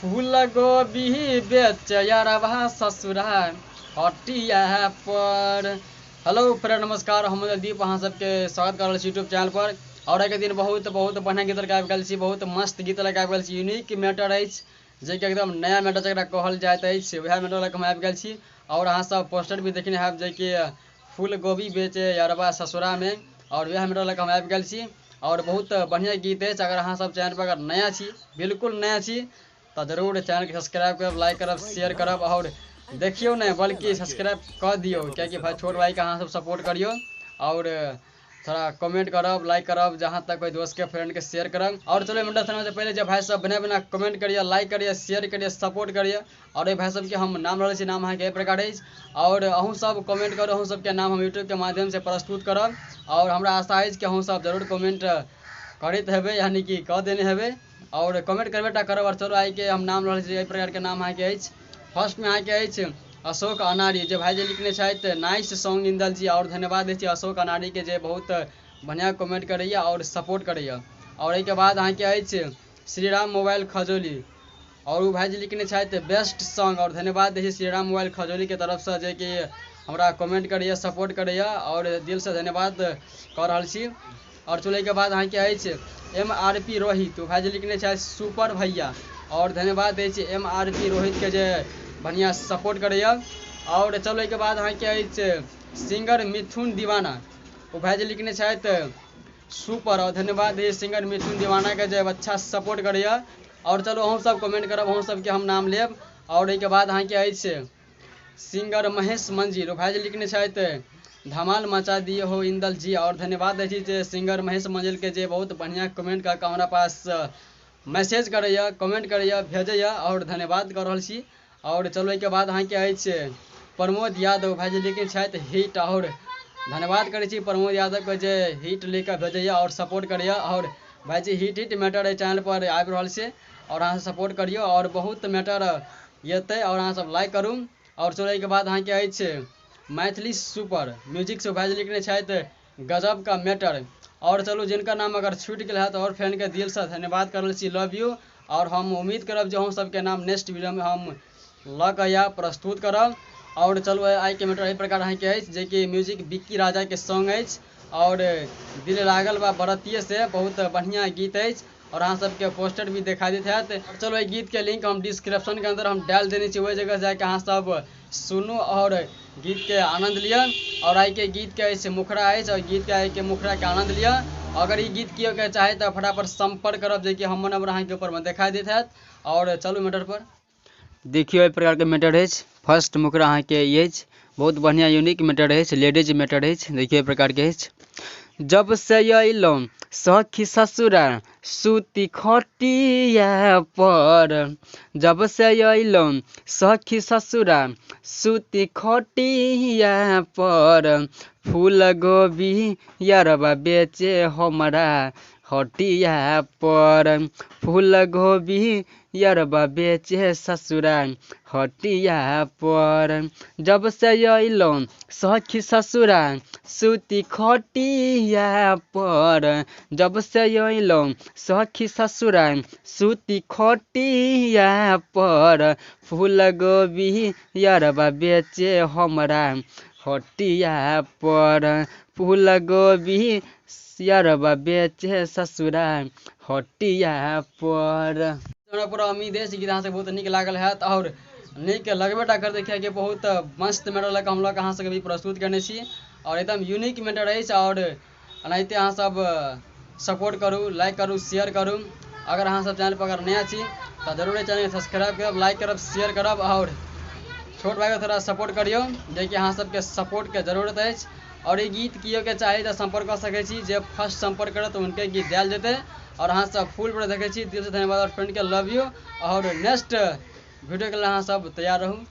फूल गोभी बेच अरबा ससुरा हटिया पर। हेलो फ्रेंड, नमस्कार। हम दीप अहाँ सबके स्वागत कर रहल छी यूट्यूब चैनल पर। और आइके दिन बहुत बहुत बढ़िया गीत लगा गेल छी, बहुत मस्त गीत लगा गेल छी। यूनिक मैटर अछि जेकि एकदम नया मैटर जकरा कहल जाइत अछि, वएह मैटर लऽ कऽ हम आबि गेल छी। और अहाँ सब पोस्टर भी देखने हैब जेकि फूल गोभी बेचे अरबा ससुरामे, और वएह मैटर लऽ कऽ हम आबि गेल छी। और बहुत बढ़िया गीत अछि। अगर अहाँ सब चैनल पर अगर नया छी, बिल्कुल नया छी, तऽ जरूर चैनलके सब्सक्राइब करब, लाइक करब, शेयर करब। और देखियौ नहि बल्कि सब्सक्राइब कऽ दियौ, कियाकि भाई छोट भाइके अहाँ सब सपोर्ट करियौ। और थोड़ा कमेंट करब, लाइक करब, जहाँ तक कोई दोस्त के फ्रेंड के शेयर करब। और चलो मिनट से पहले जे भाई सब बना बना कमेंट करिए, लाइक करिए, शेयर करिए, सपोर्ट करिए। और ये भाई सबके हम नाम रहल छी, नाम अहाँके एहि प्रकार अछि। और अहूँ सब कमेंट करू, अहूँ सबके नाम हम यूट्यूब के माध्यम से प्रस्तुत करब। और हमरा आशा अछि कि अहूँ सब जरूर कमेंट करैत हेबै, यानी कि कऽ देने हेबै। और कमेंट करबे टा करब। और चलो आइके हम नाम रहल छी, एहि प्रकारके नाम अहाँके अछि। फर्स्टमे अहाँके अछि अशोक अनारी, जे भाई जे लिखने छथि नाइस सॉन्ग इंदल जी। और धन्यवाद दै छी अशोक अनारी के जे बहुत बढ़िया कमेंट करैया और सपोर्ट करैया। और एहिके बाद अहाँके अछि श्रीराम मोबाइल खजौली, और ओ भाई जी लिखने छथि बेस्ट सॉन्ग। और धन्यवाद दै छी श्रीराम मोबाइल खजौली के तरफसँ जे कि हमरा कमेंट करैया, सपोर्ट करैया, और दिलसँ धन्यवाद कऽ रहल छी। और चलो एहिके बाद अहाँके अछि MRP Rohit, ओ भाई जी लिखने छथि सुपर भैया। और धन्यवाद दै छी MRP Rohit के जे बढ़िया सपोर्ट करैया। और चलो एहिके बाद अहाँके अछि सिंगर मिथुन दीवाना, ओ भाई जी लिखने छथि सुपर। और धन्यवाद दै सिंगर मिथुन दीवाना के जे अच्छा सपोर्ट करैया। और चलो अहूँ सब कमेंट करब, अहूँ सबके हम नाम लेब। और एहिके बाद अहाँके अछि सिंगर महेश मंजिल, ओ भाई जी लिखने छथि धमाल मचा दिए हो इंदल जी। और धन्यवाद दै छी जे सिंगर महेश मंजिल के जे बहुत बढ़िया कमेंट कऽ कऽ हमरा पास मैसेज करैया, कमेंट करैया, भेजैया, और धन्यवाद कऽ रहल छी। और चलो एहिके बाद अहाँके अछि प्रमोद यादव, भाई जी लिखने छथि हिट। और धन्यवाद करै छी प्रमोद यादवके जे हिट लिख कऽ भेजैया और सपोर्ट करैया। और भाईजी हिट हिट मैटर एहि चैनल पर आबि रहल छै, और अहाँ सपोर्ट करियौ। और बहुत मैटर एतै, और अहाँ सब लाइक करू। और चलो एहिके बाद अहाँके अछि मैथिली सुपर म्यूजिक से भाईजी लिखने छथि गजब का मैटर। और चलू जिनका नाम अगर छूटि गेल हैत और फ्रेंडके दिलसँ धन्यवाद कर रहल छी, लव यू। और हम उम्मीद करब जे अहूँ सबके नाम नेक्स्ट वीडियोमे हम लऽ कऽ आयब, प्रस्तुत करब। और चलू आइके मैटर एहि प्रकार अहाँके अछि जेकि म्यूजिक विक्की राजाके सॉन्ग अछि। और दिल लागल बा बरतिये से बहुत बढ़िया गीत अछि। और अहाँ सबके पोस्टर भी देखा दैत हैत। और चलो एहि गीत के लिंक हम डिस्क्रिप्शन के अंदर हम डाल देने छी, ओहि जगह जाके अहाँ सब सुनू और गीत के आनंद लिअ। और आइ के गीत के अछि मुखड़ा अछि, और गीत के आइ के मुखड़ा के आनंद लिअ। अगर ई गीत केओ के चाहे तऽ फटाफट संपर्क करब, जेकि हमर नंबर अहाँके ऊपर में देखा दैत हैत। और चलू मैटर पर देखियौ, एहि प्रकार के मैटर अछि। फर्स्ट मुखड़ा अहाँके ई अछि, बहुत बढ़िया यूनिक मैटर अछि, लेडीज मैटर अछि। देखियौ एहि प्रकार के अछि। जब से अयलहुँ सखी ससुरा सूती खटिया पर, जब से अयलहुँ सखी ससुरा सूती खटिया पर, फूल गोभी यरबा बेचे हमरा हटिया पर, फूल गोभी यरबा बेचे ससुरा हटिया पर। जब से अयलहुँ सखी ससुरा सूती खटिया पर, जब से अयलहुँ सखी ससुरा सूती खटिया पर, फूल गोभी यरबा बेचे हमरा हटिया पर, फूल गोभी यरबा बेचे ससुरा हटिया पर। हमरा पूरा उम्मीद अछि कि अहाँ सबके बहुत नीक लागल हैत और नीक लगबे टा करतै, कियाकि बहुत मस्त मैटर लऽ कऽ हम लऽ कऽ अहाँ सबके भी प्रस्तुत करने छी। और एकदम यूनिक मैटर अछि। और एनाहिते अहाँ सब सपोर्ट करू, लाइक करू, शेयर करू। अगर अहाँ सब चैनल पर अगर नया छी तऽ जरूर एहि चैनलके सब्सक्राइब करब, लाइक करब, शेयर करब और छोट भाइके थोड़ा सपोर्ट करियौ, जेकि अहाँ सबके सपोर्टके जरूरत अछि। और ई गीत केओ के चाही तऽ सम्पर्क कऽ सकै छी, जे फर्स्ट सम्पर्क करत हुनके गीत देल जेतै। और अहाँ सब फुल पर देखै छी, दिल से धन्यवाद और फ्रेंडके लव यू। और नेक्स्ट वीडियो के लिए अहाँ सब तैयार रहू।